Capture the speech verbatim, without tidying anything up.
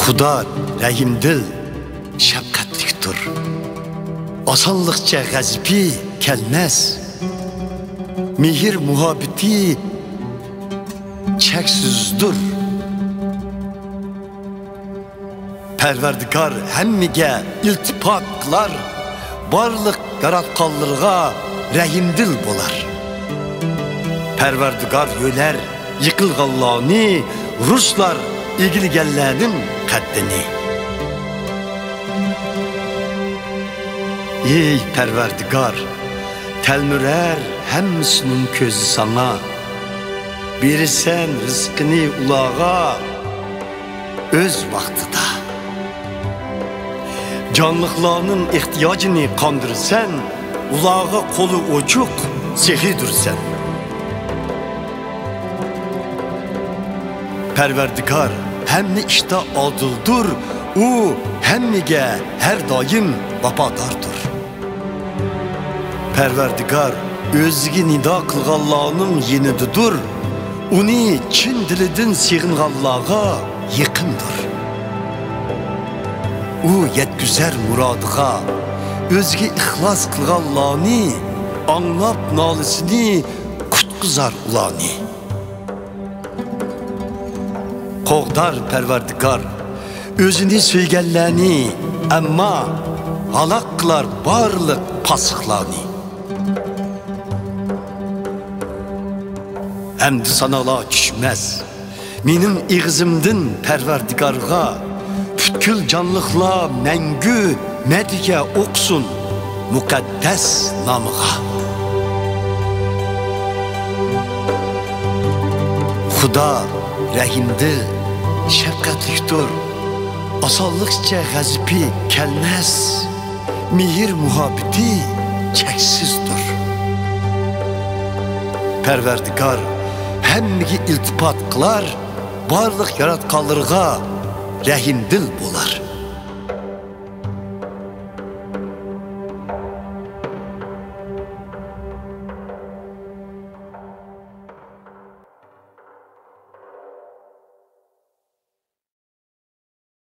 خۇدا رەھىمدىل، شەپقەتلىكتۇر. ئاسانلىقچە غەزىپى كەلمەس. مېھىر-مۇھەببىتى چەكسىزدۇر. پەرۋەردىگار ھەممىگە ئىلتىپات قىلار، بارلىق ياراتقانلىرىغا رەھىمدىل بولار. پەرۋەردىگار يۆلەر يىقىلغانلارنى، رۇسلار ئېگىلگەنلەرنىڭ قەددىنى. ئېي پەرۋەردىگار، تەلمۈرەر ھەممىسىنىڭ كۆزى ساڭا. بېرىسەن رىزقىنى ئۇلارغا ئۆز ۋاقتىدا. جانلىقلارنىڭ ئېھتىياجىنى قاندۇرىسەن، ئۇلارغا قولى ئوچۇق سېخىيدۇرسەن. پەرۋەردىگار ھەممە ئىشتا ئادىلدۇر، ئۇ ھەممىگە ھەر دائىم ۋاپاداردۇر. پەرۋەردىگار ئۆزىگە نىدا قىلغانلارنىڭ يېنىدىدۇر، ئۇنى چىن دىلىدىن سېغىنغانلارغا يېقىندۇر. ئۇ يەتكۈزەر مۇرادىغا، ئۆزىگە ئىخلاس قىلغانلارنى، ئاڭلاپ نالىسىنى، قۇتقۇزار ئۇلارنى. قوغدار پەرۋەردىگار ئۆزىنى سۆيگەنلەرنى، ئەمما ھالاك قىلار بارلىق پاسىقلارنى. ھەمدۇ سانالار چۈشمەس مېنىڭ ئېغىزىمدىن پەرۋەردىگارغا. پۈتكۈل جانلىقلار مەڭگۈ مەدھىيە ئوقۇسۇن مۇقەددەس نامىغا. خۇدا رەھىمدىل، شەپقەتلىكتۇر. ئاسانلىقچە غەزىپى كەلمەس. مېھىر-مۇھەببىتى چەكسىزدۇر. پەرۋەردىگار ھەممىگە ئىلتىپات قىلار، بارلىق ياراتقانلىرىغا رەھىمدىل بولار.